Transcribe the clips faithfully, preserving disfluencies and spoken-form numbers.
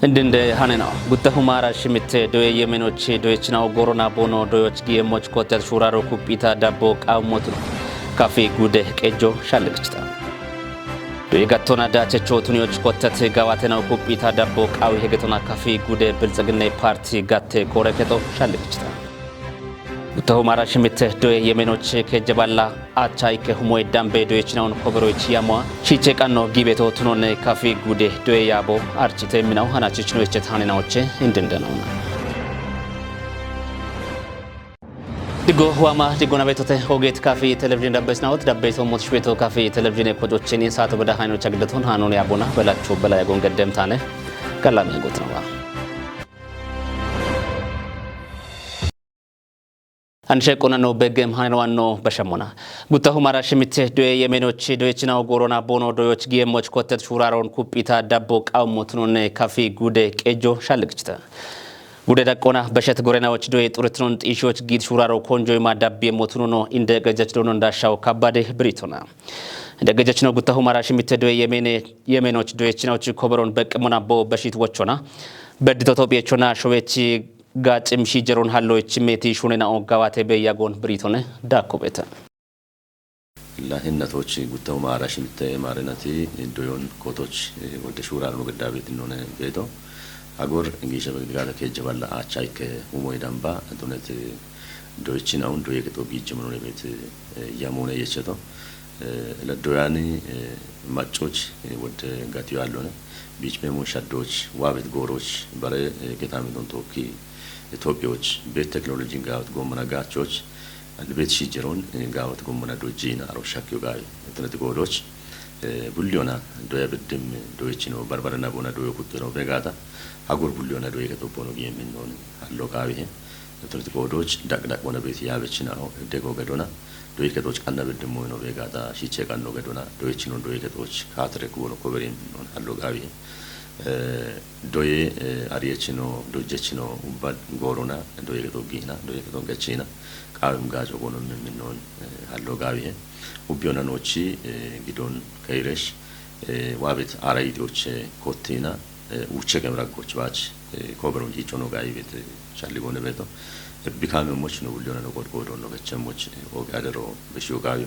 Indinde hanena. Gutta humara shimitte doye yemenoche doyechinaw gorona bono doyoch giyemoch kotet shuraro kupita dabbo qawmotno. Kafi gude qejjo shallikchita. Doye gattona dachecho tuniyoch kotet gawatenaw kupita dabbo qawi hegetona kafi gude biltsiginne parti gatte koreketo shallikchita. Gutta humara shimitte doye yemenoche kejeballa acha ikke humoy dambe doyechinawun koberoy chiyamwa. Shiche qanno gibeto tunonne kafi gude doye yabo archite minaw hanachichno echet hanenawche indindenawna. Diggo wama diggo nabetote hoget kafi television dabbesnawot dabbeso mot shweto kafi television kojochini sato beda hayno chagdaton hanone abona belacho bela yagon gaddem tane. Galami gotnawa. Anshe qonano begem hanelwanno bashamona. Gutta humara shimitte doye yemenoche doyechinaw gorona bono doyoch giyemoch kotet shuraron kupita dabbo qawmotnone kafi gude qejjo shallikchita. Gude daqqona beshet gorenawoch doye xuritnon xishoch gid shuraro konjoy ma dabbi motunono inde qejjach donon dashaw kabade britona. Inde qejjachno gutta humara shimitte doye yemene yemenoch doyechinawoch koberon beqqemona bo beshit wochona. Beddito tophiyechona showechi Gaxim shi jeron hallo ichi meti shunena o gawate be yagon britone dakko beta. Lahinnatoch guttahu maara shimitte maarenati doyon kotoch, eh, wodde shuurarno gedda betinone beto. Agor gisha begdigata kejje balla acha ikke humoy damba donet doychinaun doye keto gijje monone bet, eh, yamone yecheto. Eh, la doyani, eh, maccoch, eh, wodde gatiyo allone. Bichmemo shaddoch, wabet goroch, bare, eh, getamidon tokki, eh, Ethiopioch, bet teknolojin gawet gommana gachoch, albet shijeron, eh, gawet gommana dojina aro shakyo gawi. Etnet godoch, eh, bulyona, doya beddim, doychino, barbara nabona, doyo kuttero begata, hagur bulyona, doye ketopono giyemin non, hallo gawi he. Etnet godoch, dak dak bona bet yabechina, dego gedona, doye ketoch kanna beddim moyno begata, shiche kanno gedona, doychino, doye ketoch, katre kubono koberin non, hallo gawi he. Eh, doye, eh, ariyechino, dojjechino, ubba gorona, doye keto gina, doye keto gachina, qawem gajo gono min non, eh, hallo gawi he. Ubbiyona nochi, eh, gidon kairesh, eh, wabet ara idioche kottina, eh, uche kemra gochwach, eh, koberon hichono gawi bet, eh, shalli gone beto. Eh, bikame moch no ulliyona no god godon no gachem moch, eh, oge adero beshiyo gawi.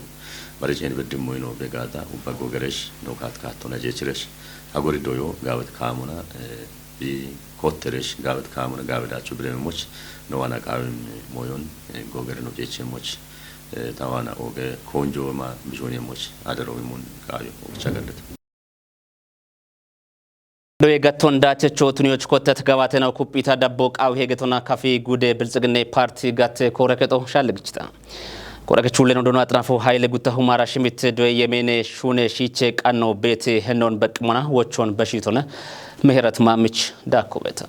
Bare chen beddim moyno begata, ubba gogeresh, no kat katona jechiresh. Agori doyo, gawet kamona, eh, bi kotteresh, gawet kamona, gawet achu biremoch, no wana kawem moyon, eh, gogere no jechemoch, eh, tawana oge konjo ma bijone moch, adero imon kayo, ocha gadet. Doye gatton dachecho tuniyoch kottet gawatena kupita dabbo qawi hegetona kafi gude biltsiginne parti gatte koreketo shalligchita. Korekechulle no dono atrafo hayle gutta humara shimit doye yemene shune shiche qanno bete hennon beqmona wochon beshitona meheret mamich dakko beta.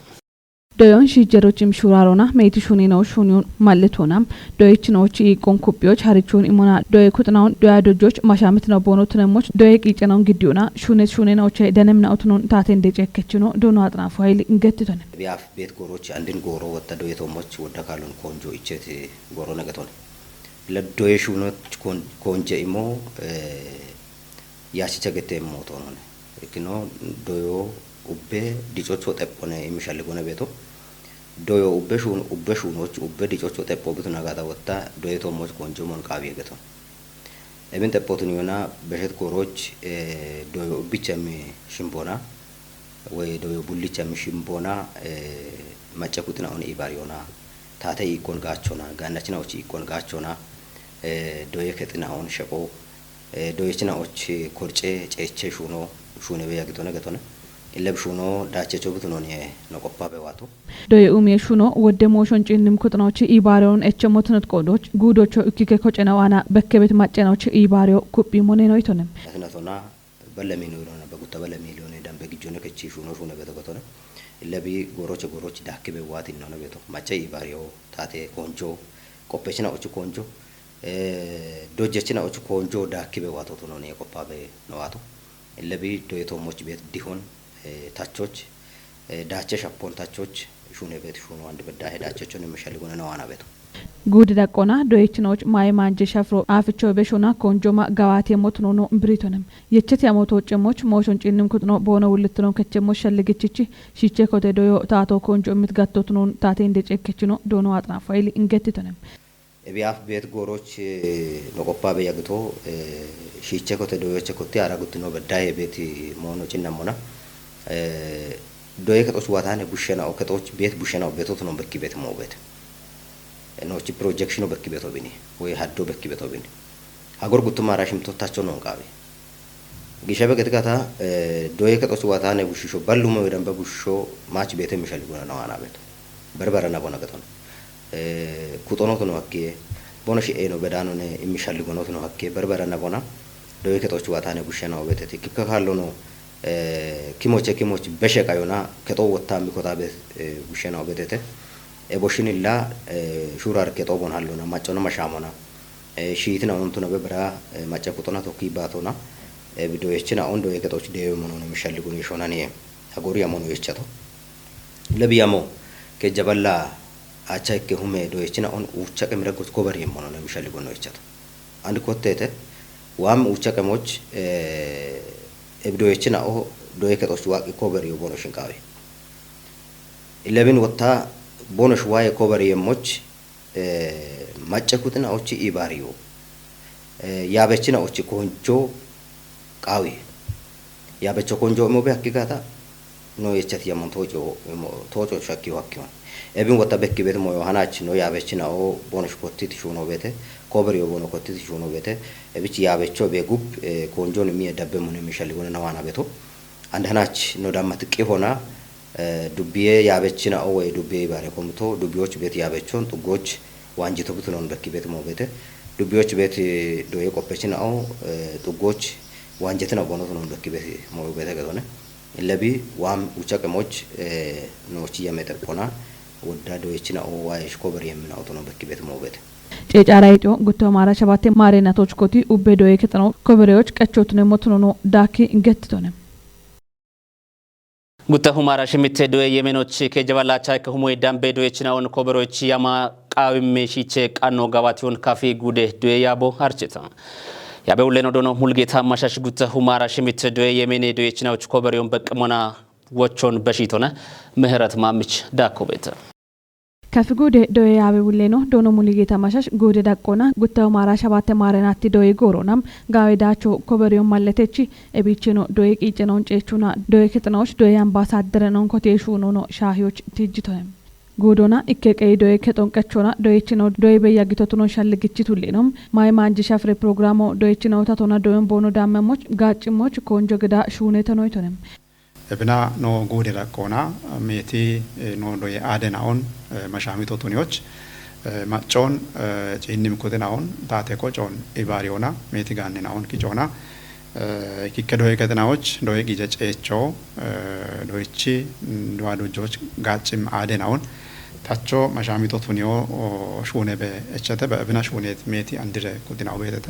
Doyon shijerochim shurarona, meiti shunino shuniyon malletona, doyechinochi iqon kuppiyoch harichon imona, doye kutnaon, doya dojjoch mashamitna bono tunemoch, doye qicenon giddiyona, shunes shunenoche denemna utunon taten decekechino, dono atrafo hayl ingettitone. Biaf bet goroch andin goro wotta doye tomoch wodda kalon konjo icheti goro negeton. La doye shunoch kon-, konje imo, eh, yachicha gete motonone. Ikino doyo ubbe dichocho teppone imishalli gone beto. Doyo ubbe shun-, ubbe shunoch, ubbe dichocho teppo bitu nagata wotta, doye tomoch konjo mon qawi geton. Emin teppo tun yona beshet goroch, eh, doyo ubbicha mi shimbona, we doyo bullicha mi shimbona, eh, macha kutina on ibar yona. Tate ikon gachona, ganachina ochi ikon gachona, eh, doye ketina on shepo, eh, doyechina ochi korche, cheche shuno, shune be yagitone getone. Ileb shuno, dache chobutunon ye no koppa be wato. Doye umie shuno, wodde moshon chinnim kutnochi ibareon eche motunot kodoch, gudocho ikkike kochena wana, bekkebet machenochi ibareo kuppi moneno itone. Atinatona, Balla miliyona, bagutta balla miliyona dambe gijjone kechi shuno shune beto gotone. Illa bi goroche goroche dakki be wati nona beto. Macha ibario tate konjo. Kopechina ochu konjo. Eh, dojechina ochu konjo dakki be wato to none koppa be no wato. Illa bi doye tomoch bet dihon, eh, tachoch. Eh, dache shapon tachoch. Shune bet shuno andi bedda he dache chone mishali gona no wana beto. Guude daqqona doyechinoch maye manje shafro aficho beshona konjoma gawati emotunono biritonem. Yecheti amoto cemoch moshon cinnim kutno bono wulitno kechemo shalligichichi shiche kote doyo tato konjo mitgattotunon tate inde cekkechino dono atna faili ingetitonem. Ebiyaaf beet gooroch no qoppaa beyya gito shiiche kote doyoche kotti ara guttino beddaye beet moono cinnamona. Doye kexoch watane bushshenao kexoch beet bushshenao betotuno bekki beet moo beet nochi projekshino bekki beto bini woy haddo bekki beto bini hagor guttuma ara shimtottacho non qaawi. Gishabe getigata doye kexoch watane bushshisho ballume wedambe bushshisho mach beete mishali gona nawana beto. Berbera nabona geton kuxonotuno hakkiye bono shi'eyino bedaanone immishalligonotuno hakkiye berbera nabona doye kexoch watane bushshenao betete kikka kallono kimoche kimoch beshe qayona kexo wotta mikota be bushshenao betete. Eboshinilla shurar kexo bon hallona maccona mashamona shiitina ontuna be bera macca kuxona tokki batona. Bidoyechina on doye kexoch dewe monone mishalligoni shonaniye agori yamono yechato. Lebi yamo kejaballa acha ikke hume doyechina on ucha qemira goch kobar yemmono ne mishali gono yechato. And kottete wam ucha qemoch ebi doyechina o doye kexoch waqi kobar yo bono shinkawe. Lebin wotta bono shwaye kobar yemmoch macca kuxina ochi ibariyo. Yabechina ochi konjo qawi. Yabecho konjo mo be hakki gata no yechati yamon tojo tojo shakki hakki on. Ebin wata bekki bet moyo hanach no yabechina o bono shkotti tishuno bete kobri o bono kotti tishuno bete. Ebich yabecho be gup konjo ni mi dabbe mo ne mishali gona nawana beto. And hanach no dammat qihona dubbiye yaabechina o woy dubbiye ibaare komto dubbiyoch bet yaabechon xuggoch waanjito butunon bekki bet moobete. Dubbiyoch bet doye qoppechina o xuggoch waanjetina bonotunon bekki bet moobete gedone. Lebi waam ucha qemoch noochi yamexerqona wodda doyechina o waayesh kober yemmina otunon bekki bet moobete. Cecara yeco gutto maara shabatte maare natoch koti ubbe doye kexano kobereyoch qechotune motunono daakki gettitone. Gutta humara shimitte doye yemenochi ke jabala chayka humoy dambe doye chinaon koborochi yama qawim me shiche qanno gawation kafi gude doye yabo harcheta. Yabe ulleno dono mulgeta mashash gutta humara shimitte doye yemene doye chinaoch koborion bekmona wochon beshitona. Meherat mamich dakobeta. Kafi guude doye yaabe wulleno doono muli geeta mashash guude daqqoona guttayo maara shabatte maarenatti doye gooronam gaawe daacho koberiyon malletechi ebiicheno doye qiicenon ceechuna doye kexenoch doye ambasadderenon kotiye shuunono shaahiyoch tijjitoye. Guudona ikke qeyi doye kexon qechona doyechino doye beyya gitotuno shalligichi tullenom mayi maanji shafire programo doyechino tatona doyon boono daammemoch gaaccimmoch koonjo gida shuunetenoytone. Ebina no guude daqqoona meeti no doye aade naon mashaamito tuniyoch maccon ciinnim kute naon taate kocon ibaariyona meeti gaanne naon kicoona kikke doye kexinawoch doye qiice ceecho doyichi duwa dujjoch gaaccim aade naon tacho mashaamito tuniyo shuune be echete be ebina shuunet meeti andire kute nao beetete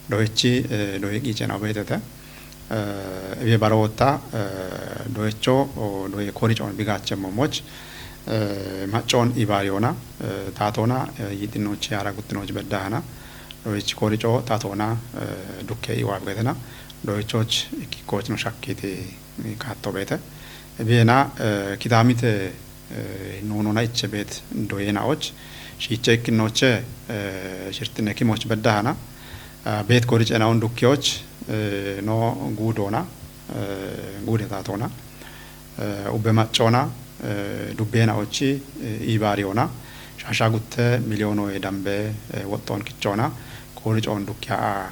doyichi doye qiice nao beetete. Ebiye barootta doyecho doye koricoon bigaachemmo moch maccoon ibaariyona taatoona yixinnochi hara guttinochi beddahana doyech korico taatoona dukke iwaab getena doyechoch ikkikkochno shakkiti kaatto beete. Ebiyena kitaamite nuunona iche beet doyenaoch shiiche ikkinnoche shirtine kimoch beddahana beet koricenaun dukkiyoch no guudoona guude taatoona ubbe maccoona dubbeenaochi iibaariyoona shaasha gutte miliyoonoye dambe woxxoon kichoona kooricoon dukkiyaa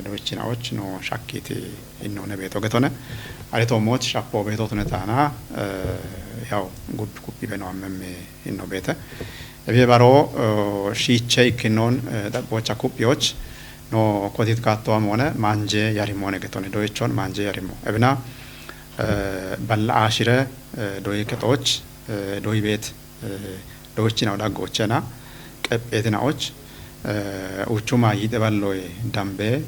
doyechinaoch no shakkiti innoone beeto getone. Aritoommoch shappoo beetoo tune taana yaw gud kuphibe no ammemme inno beete. Ebiye baroo shiiche ikkinnoon xaqqoocha kuphiyoch no kotit kaattowa moone maanje yarimmoone getone doyechon maanje yarimmo. Ebina balla aashire doyi kexooch doyi beet doyichinaw dhaggoochena qepheetinaoch uuchuma yiixe balloy dambe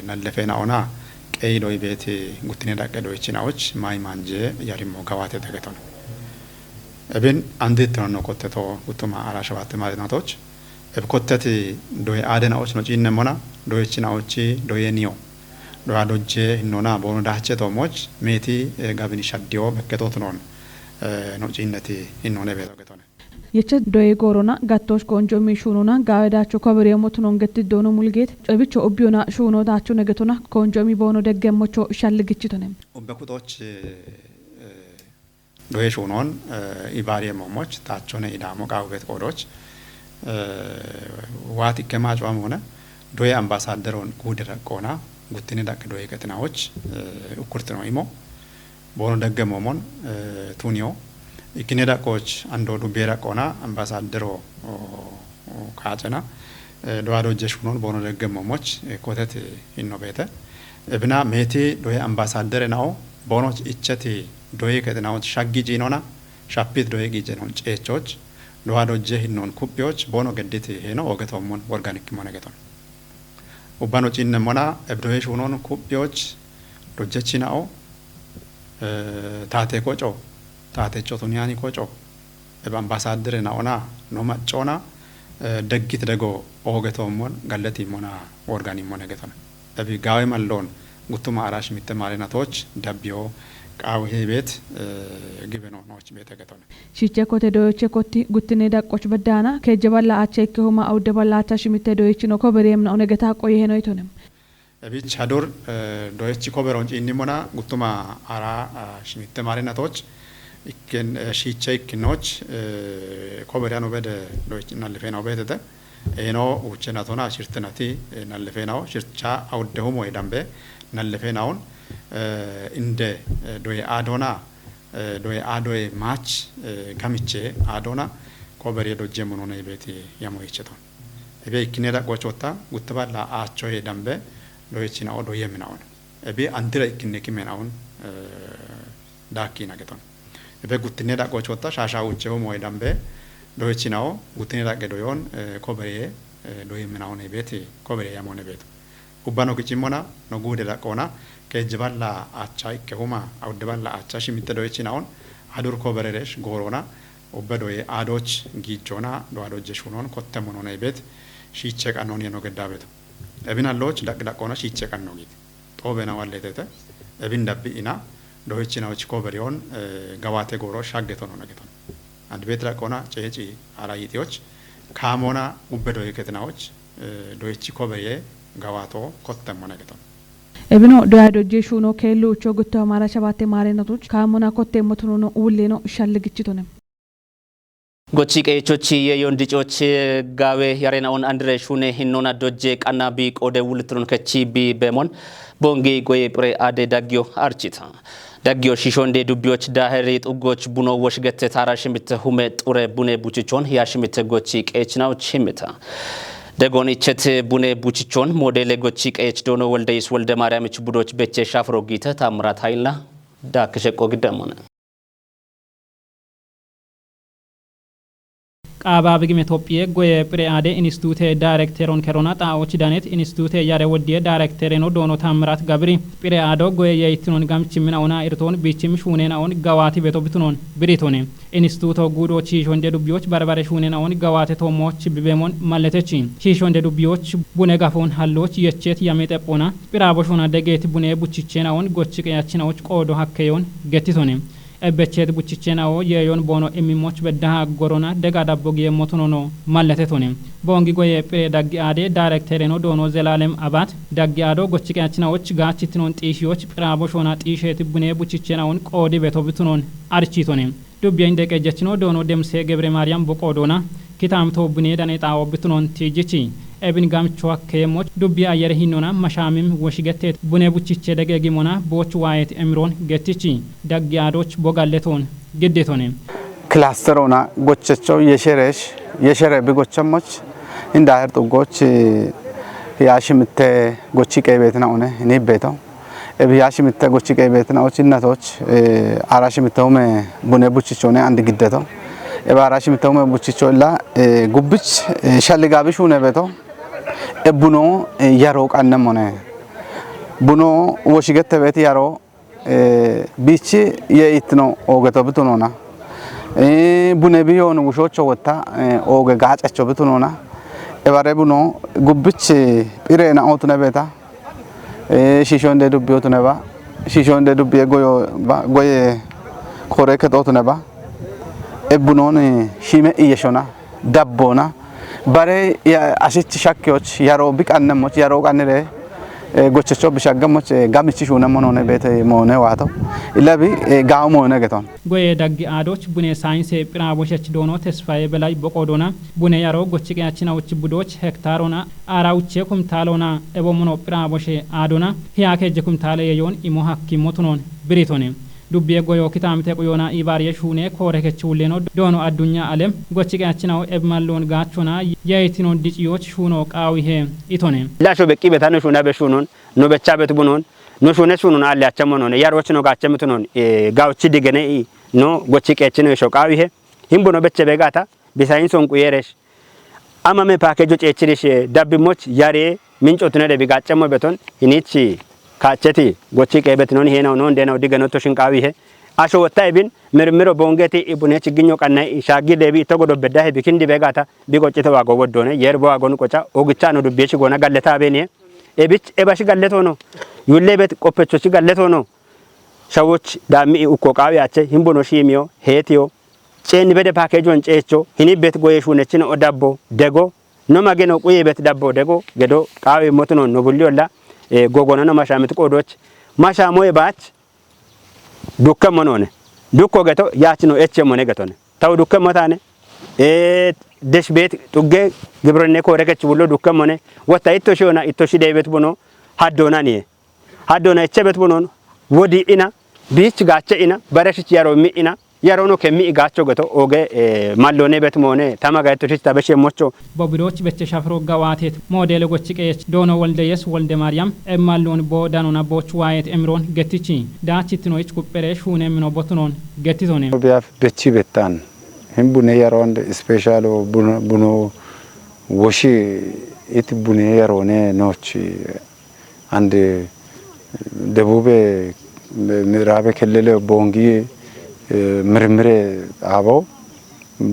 nallefeenaona qeyi doyi beet guttine dhaqqe doyichinaoch mayi maanje yarimmo gawaatete getone. Ebin andittinono kotteto guttuma ara shabatte maarinatoch Ebkotteti doye aadena och no ciinne mona, doyechi na och doye niyo. Doya dojje hinnona bono dahche to moch, meti, eh, gabini shaddiyo bekketo tunon, eh, no ciinneti hinnone beto getone. Yeche doye gorona gattosh konjo mi shunona gawe dacho kobere motunon getti dono mulget, cobicho obiona shuno dacho negetona konjo mi bono degge mocho shalligichitone. Obbe kutoch, eh, eh, Doye shunon, eh, ibaariye momoch, tachone idamo qawubet qodoch, eh, wati kema chwa mona, doye ambasaderon gude raqona, guttini daq doye qetinawoch, eh, ukurtino imo, bono degge momon, eh, tuniyo, ikkine daqoch ando dubbe raqona, ambasadero, o, o, kacena, eh, dowa dojje shunon, bono degge momoch, eh, kotet, eh, inno bete. Ebina meti doye ambasadere nao, bono icheti doye qetinawoch shaggi cinona, shapit doye qicenon ceechoch, dowa dojje hinnon kuphiyoch, bono gedditi heno oge tommon worgan ikkimone geton. Ubbano cinne mona, eb doye shunon kuphiyoch, dojje chinao, eh, tate koco, tate chotuniani koco, eb ambasadere naona, no maccona, eh, deggit dego oge tommon, galleti mona worgan immone geton. Ebi gawe mallon, guttuma arash mitte mare natoch, dabbiyo, qawu hebet, eh, gibeno noch bete geton. Shiche kote doyoche kotti guttine daqqoch beddana, kejje balla acha ikke huma awudde balla acha shimitte doyochino koberiyemna onegeta qoye henoytonem. Ebich hadur, eh, doyochi koberon ciinni mona guttuma ara, ah, shimitte mare natoch, ikken, eh, shiche ikkinoch, eh, koberiyan obede doyochi nallifena obetete. Eno uche natona shirte nati, eh, nallifenao, shircha awudde humo edambe, nallifenaon, eh, inde, eh, doye adona, eh, doye adoye mach, eh, gamiche adona, koberiye dojje monone ibeti yamo icheton. Ebe ikkine daqoch wotta, gutte balla achoye dambe, doyechinao doye minaon. Ebe antira ikkine kimenaon, eh, daki nageton. Ebe guttine daqoch wotta, shasha uche homo edambe, doyechinao, guttine daqe doyon, eh, koberiye, eh, doye minaon ebeti, koberiye yamone beto. Ubbano kicimmona, no gude daqona, kejje balla acha ikke huma, awudde balla acha shimitte doyechinaon, adur kobereresh gorona, ubbe doye adoch gijona, do adojje shunon, kotte monone ibet, shiche qanon yeno geddabeto. Ebin alloch daq daqona shiche qanno git. Xobe na walletete. Ebin dabbi ina, doyechinaoch koberiyon, eh, gawate goro shaggeton onegeton. And bet daqona ceci ara yitiyoch, kamona ubbe doye ketinaoch, eh, doyechi koberiye gawato kotte monegeton. Ebino doya dojje shuno kellu ucho gutto mara shabatte mare natoch, kamona kotte motuno ulleno shalligichitone. Gochi qeechochi yeyon dicochi gawe yarena on andre shune hinnona dojje qanna bi qode wulitron kechi bi bemon bongi goye pire ade daggiyo archita. Daggiyo shishonde dubbiyoch daheri xuggoch buno wosh gette tara shimitte hume xure bune buchichon ya shimitte gochi qeechnaw chimita. Degon ichete bune buchichon modele gochi qeech dono Woldeyis Wolde Maariyamich budoch beche shafro gite Taamrat Hayla da kesheqqo giddamone. Qaaba bigime Tophiye goye pire ade Institute Directeron kerona xaochi danet Institute yare woddiye Directereno doono Taamrat Gabiri pire ado goye yeitinon gamchi mina ona irton bichim shunena on gawati beto bitunon biritone. Instituto gudo chishonde dubbiyoch barbare shunena on gawate tomoch bibemon malletechi. Chishonde dubbiyoch bune gafon halloch yechet yame xephona pira boshona deget bune buchichena on gochi qeyachina och qoodo hakkeyon getitone. Ebbechet buchichena o yeyon bono imimoch beddaha gorona dega dabbo giye motunono malletetone. Bongi goye pire daggi ade Directereno doono Zelalem Abat daggi ado gochi qeyachina och gachi tinon xishiyoch pira boshona xisheti bune buchichena on qoodi beto bitunon architone. Dubbiya inde qejjechino doono Demse Gebre Maariyam boqoo doona kitaamto bune dane xaawo bitunon tiijichi. Ebin gamcho hakkeemmoch dubbiya ayyere hinnona mashaamim woshigetteet bune buchiche dege gimona booch waayet emiroon gettichi. Daggi aadoch bogalle toon gidditone. Kilasterona gochecho yesheresh yeshere bi gochemmoch inda her xuggoch yaashimitte gochi qeebeetina une hiniibbeeto. Ebi yaashimitte gochi qeebeetina och innatoch, eh, ara shimitte hume bune buchichone andi giddeto. Eba ara shimitte hume buchicho illa, eh, gubbich, eh, shalligabi shune beto. E buno, eh, yaro qanne mone. Buno woshigette beeti yaro, eh, bichi ye itno ogeto bitunona. Eh, bune biyon wushocho wotta, eh, oge gaacacho bitunona. Ebare buno gubbich pire na otune beta. E, shisho inde dubbi otune ba. Shisho inde dubbi e goyo ba. Goye kore ket otune ba. E bunon, e, shime iyeshona. Dabbona. Bare ya ashich shakyoch yaro bik annemoch yaro anire. E, gochecho bishagamoch, e, gamichi shuna monone bete mone wato. Ilabi, e, gao mone geton. Goye daggi aadoch bune saayinse phira boshech doono Tesfaye Belay boqo doona bune yaro gochi qeyachina uchi budoch hektarona ara uche kumtalona ebo mono phira boshe aadona hiya keje kumtale yeyon imo hakki motunon biritone. Dubbiye goyo kitamite quyona ibariye shune kore kechi uleno doono addunya alem gochi qeyachina eb mallon gachona yayitino diciyoch shuno qawihe itone. Lasho beqqi betano shuna be shunon no becha bet bunon no shune shunon alle achamonone yaroch no gachemitunon, e, gauchi digene i no gochi qeyachino isho qawihe. Himbuno beche begata, bisayin son quyeresh. Ama me pakejo cechirish, e, dabbimoch yare minco tunede bigacemo beton, hinichi kacheti, gochi qebet non hena non dena digeno to shinqawi he. Asho wotta ibin, mirmiro bongeti ibune chigginyo qanna ishagi debi to godo bedda he bikindi begata, bi gochito wago woddone, yerbo wagon qocha, ogicha no dubbiye chigona galleta bene. Ebich, ebashi galleto no. Yulle bet qoppecho chi galleto no. Shawoch dammi ukko qawi ache, himbuno shimiyo, hetiyo. Ceni bede pakejon cecho, hini bet goye shunechino odabbo, dego. No mageno quye bet dabbo, dego. Gedo qawi motuno no bulli olla, e, gogono no mashamit qodoch. Masha moye bach, dukke monone. Dukko geto, yachino eche mone getone. Taw dukke motane. E, desh bet, tugge, gibrone kore kech bullo dukke mone. Wata itto shiona, itto shi debet buno, haddona niye. Haddona iche bet bunon, wodi ina, bich gache ina, bareshich yaro mi ina, yaro no kemi gacho geto, oge, e, mallone bet mone, tama gaeto shich tabe shemocho. Bobiroch beche shafro gawatet, modele gochi qeyech, doono Woldeyes Wolde Maryam, e mallon bo danona boch wayet emron getichi, dachitino ich kupere shune mino botunon getitone. Biaf bechi betan, himbune yaronde special o buno, buno woshi it bune yarone nochi. And, eh, ደቡብ ምዕራብ ክልል ቦንጊ፣ eh, ምርምር አበው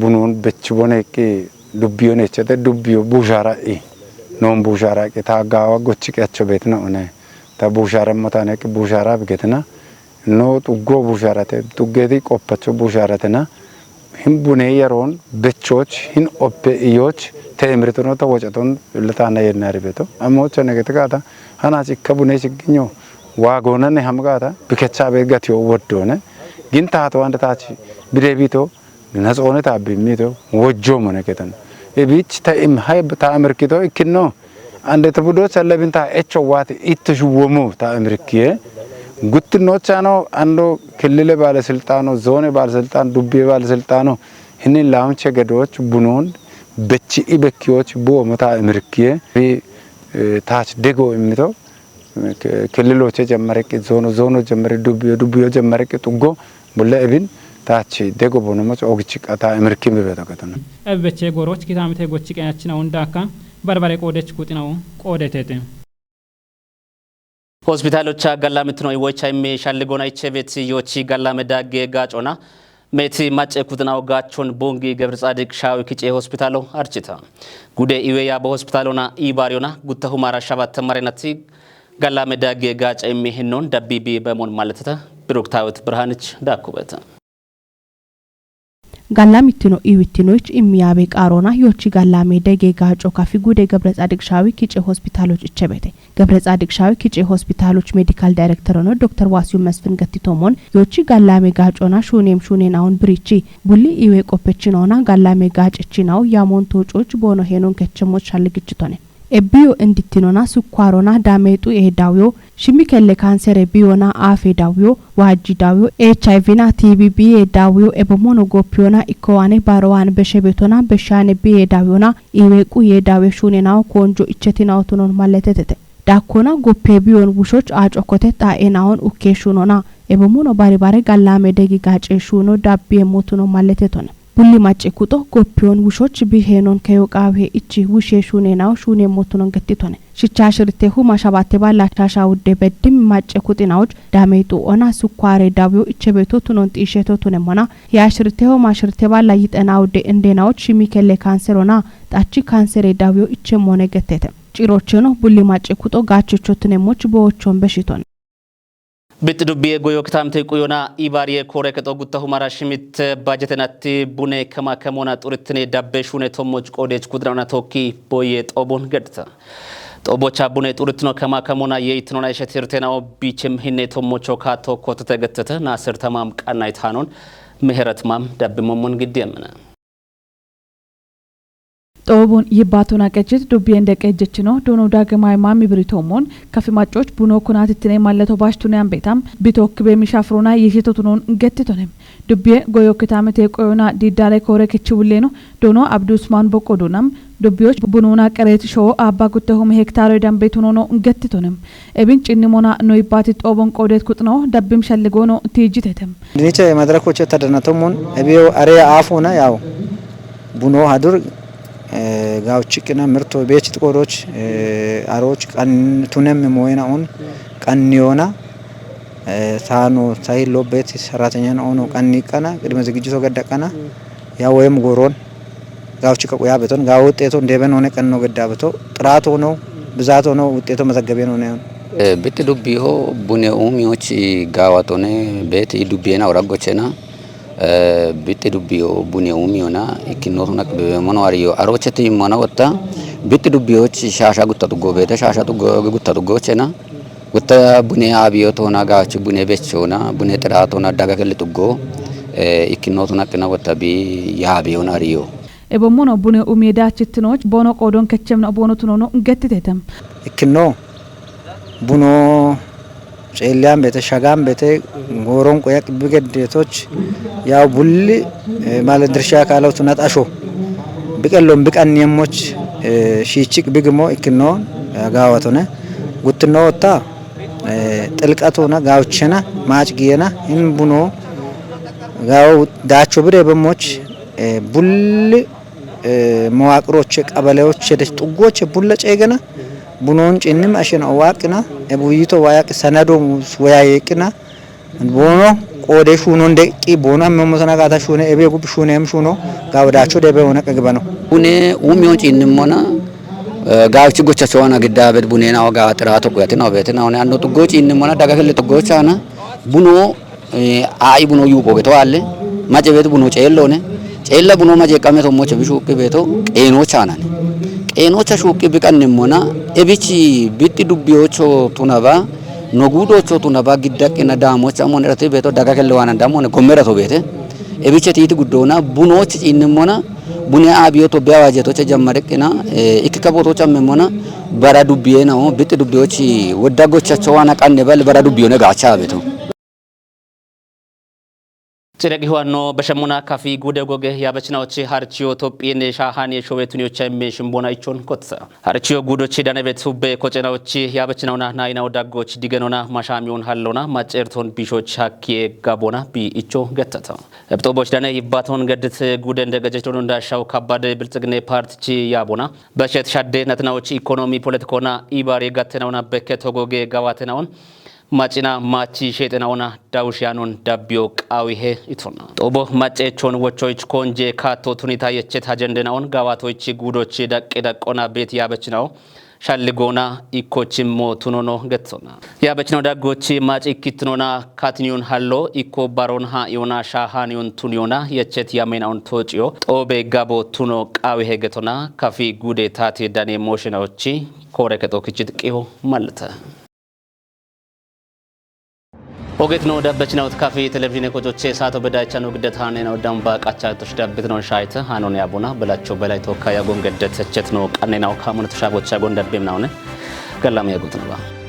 ቡኑን በችቦነ ቂ ዱብዮን የቸተ ዱብዮ ቡሻራ ኢ ኖን ቡሻራ ቂ ታጋዋ ጎች ቂያቸው ቤት ነው። እኔ ታ ቡሻራ መታነ ቂ ቡሻራ ብገትና no xuggo busharate, xuggeti qoppacho busharatena, hin bune yaron bechoch, hin oppe iyoch, te imritono ta wocaton, letana yenna ribeto. Amocha negete kata, hana chikka bune chigginyo, wagona ne hamgata, bikecha be gatiyo woddone, gin tato ande tachi, bidebito, natsone ta bimito, wojjo mone ketan. Ebich ta im hay ta imrkito, ikkinno, Ande ta budoch allabin ta echo wati ittush womu ta Amerikiye. Guttinnochano ando kelile bale siltano, zone bale siltan, dubbi bale siltano. Hini launche gedoch bunon bechi ibekioch buomu ta Amerikiye. Bi, eh, tach dego imito. Ke-, keliloche jemmare ki zono, zono jemmare dubbiyo, dubbiyo jemmare ki tuggo. Bulle ebin tachi dego bonomoch ogichi qata Amerikin bebeto ketana. Ebbeche goroch kitamite gochi qeyachina undaka. Barbare qoodech kuxinawu qoodetete. Hospitalocha gallamitino iwoicha imme shalligona ichebeti yochi gallame dagge gacona. Meti macce kuxinawu gachon bongi Gebir Tsadik Shawi kice hospitalo archita. Gude iwe ya bo hospitalona ibariona gutta humara shabat marenati gallame dagge gaca imme hinnon dabbibi bemon maletata. Biruk Tawit Birhanich dakubeta. Gallamittino iwittinoich immiyaabe qaarona yochi gallame dege gaaco kafi gude Gebre Tsadik Shawi kice hospitaloch ichebete. Gebre Tsadik Shawi kice hospitaloch medical director ono Doktor Wasiu Mesfin Gattitomon yochi gallame gaacona shunem shunen awon birichi bulli iwe qoppechinona gallame gaacechinaw yamon tococh bono henon kechemos shalligichitone. Ebbiyo indittinona sukkuwarona daameexu eedaawiyo, shimmi kelle kaansere biyona aafe daawiyo, waajji daawiyo, H I V na T B B eedaawiyo, ebomono gooppiyona ikkowaane barowaane beshe betona beshshaane biye daawiyona iiweequ yee daawiyo shuunenawo koonjo ichetinawo tunon malletetete. Daakkona goppe biyon wushoch aacokote xaa'enawon ukkee shuunona. Ebomono bari bare gallaame degi gaace shuuno dabbiye motuno malletetone. Bulli macce kuxo goppiyoon wushoch biheenoon keyo qaawihe ichi wushe shuuneenawo shuuneemmotunon gettitone. Shicha shi'ritehu mashabaate baalla shaasha wudde beddim macce kuxinawoch daameyxu ona sukkaare dawiyo iche beeto tunon xiisheto tunemmona. Yaa shi'riteho mashi'rite baalla yixena wudde indeenawoch shimi kelle kaanserona xachi kaansere dawiyo iche moone gettete. Cirocheno bulli macce kuxo gaachocho tunemmoch bowochon beshiton. Bixxi dubbiye goyo kitamte quyona ibaariye koore kexo gutta humara shimitte bajetenatti bune kama kamona xurittine dabbe shuune tommoch qoodeech kuxinaona tokki boye xoobon geddita. Xoobocha bune xurittino kama kamona yeitinona ishetirtenao biichim hinne tommocho kaatto kottete gettete Naasir Tamaam qanna itaanon Miheret Maam dabbe mommon giddi emmene. Xoobon yibbaatona qechit dubbiyen deqe ejjechino doono daagamaay maami biritoommoon kafi maccoch buno kunaatittine mallato baashtune ambeetam bitookki beemisha furona yiishito tunoon gettitone. Dubbiye goyo kitaamete qoyona diiddaare koore kechi wulleeno doono Abdu Usmaan Boqqo duunam dubbiyoch bununa qereet shoo aabba gutte hume hektaare dambe tunoono gettitone. Ebin cinni mona no yibbaati xoobon qoodeet kuxino dabbim shalligoono tiijjitetem. Dinicha የመድረኮች ተደነቶሙን እቤው አሬ አፉና ያው ቡኖ ሀዱር ጋውች ቅና ምርቶ ቤች ጥቆሮች አሮች ቀን ቱነም ሞይና ኡን ቀን ዮና ሳኖ ሳይሎ ቤት ሰራተኛን ኦኖ ቀን ይቀና ቅድመ ዝግጅቶ ገደቀና ያ ወይም ጎሮን ጋውች ከቁያ በቶን ጋው ውጤቶ እንደበን ሆነ ቀን ነው ገዳ በቶ ጥራት ሆኖ ብዛት ሆኖ ውጤቶ መዘገቤን ሆነ። Bitti dubbiho bune uumiyochi gaawatone beeti dubbiyeena oraggochena. Bitti dubbiyo bune uumiyona ikkinnootuna qibebeemono ariyo arocheti immana wotta. Bitti dubbiyochi shaasha gutta tuggo beete shaasha tuggo gutta tuggochena. Wotta bune aabiyo toona gaachi bune bechona bune xiraatona daga kelli tuggo. Ikkinnootuna qina wotta bi yaabiyona ariyo. Ebommono bune umiye daachittinoch boono qoodon kechemna boono tunono gettitetem. Ikkinno buno ceelliyan beete shagan beete gooron qoyaq bigeddetoch yaw bulli male dirsha kaalaw tunat asho biqellon biqanniyemmoch shiichiq bigimo ikkinno gaawatone guttinno wotta xilqatona gaawchena maac giyena in buno gaawo daacho bire bemmoch bulli መዋቅሮች ቀበሌዎች ሄደች ጥጎች ቡለ ጨገና ቡኖን ጭንም አሸን አዋቅና እቡይቶ ዋያቅ ሰነዶ ወያ የቅና ቦኖ ቆዴ ሹኖ እንደቂ ቦኖ መሞሰና ጋታ ሹነ እቤ ጉብ ሹነ እም ሹኖ ጋወዳቸው ደበ ሆነ ቀግበ ነው። Bune uumiyoon ciinnimmoona gaawchi gochachowana giddaabet buneenawo gaawa xirato quyatinao beetinawone anno xuggoo ciinnimmoona daga kille xuggoochaana buno Aa'i buno yuuqo geto aalle mace beetu buno ceelloone ceella buno mace qamme tommocho bi shuuqqi beeto qeenoocha aanane qeenoocha shuuqqi biqannimmona ebichi bixxi dubbiyoocho tunaba no guudoocho tunaba giddaqqina daamocha ammon erati beeto daga kelle waana dammone gommerato beete ebiche tiiti guddoona bunoochi ciinnimmona bune aabiyo tobbe awaajetoche jammareqqina ikkika bootocha ammemmona bara dubbiyeenaho bixxi dubbiyoochi wodda gochacho waana qanne bal bara dubbiyone gaacha beeto. Cireqi huwanno bashemuna kafi gude goge yaabechinawochi harchiyo Tophiyenne shaahaniye showetuniyocha imme shimbona ichon kotsa. Harchiyo gudochi danebet hubbe kocenawochi yaabechinauna nainawo daggoch digenona mashamiyun hallona macerton bishoch hakkiye gabona bi icho gettata. Ebxoboch dane yibbaton geddit guden degejechton undashaw kabbade bilxigine partichi yaabona. Beshet shadde natinawochi ikonomi politikona ibari gattenauna bekket hogoge gawatenaun. Macina machi sheexena ona dawushi anon dabbiyo qaawihe itona. Xobo maceechon wochoyich konje kaatto tunita yechet hajendena on gaawatoyich guudochi daqqi daqqona beet yaabechinawo shalli goona ikkochimmo tunono getsona. Yaabechinawo daggochi maci ikkittinona katiniyun hallo ikko baron ha'iyona shaahaniyun tuniyona yechet yamena on toociyo xoobe gabo tuno qaawihe getona kafi guude taati dane mooshinawochi koore kexo kichit qiho mallita. Ogeetino dabbechinawot kafi televizhiine kochoche saato bedaychano giddet haanena oddan ba qachatoch dabbitino shaayte haanone abuna belacho belay tokka yagon geddet sechetno qannena okkamonet shaagocha gon dabbemnawne gallam yagotinaba.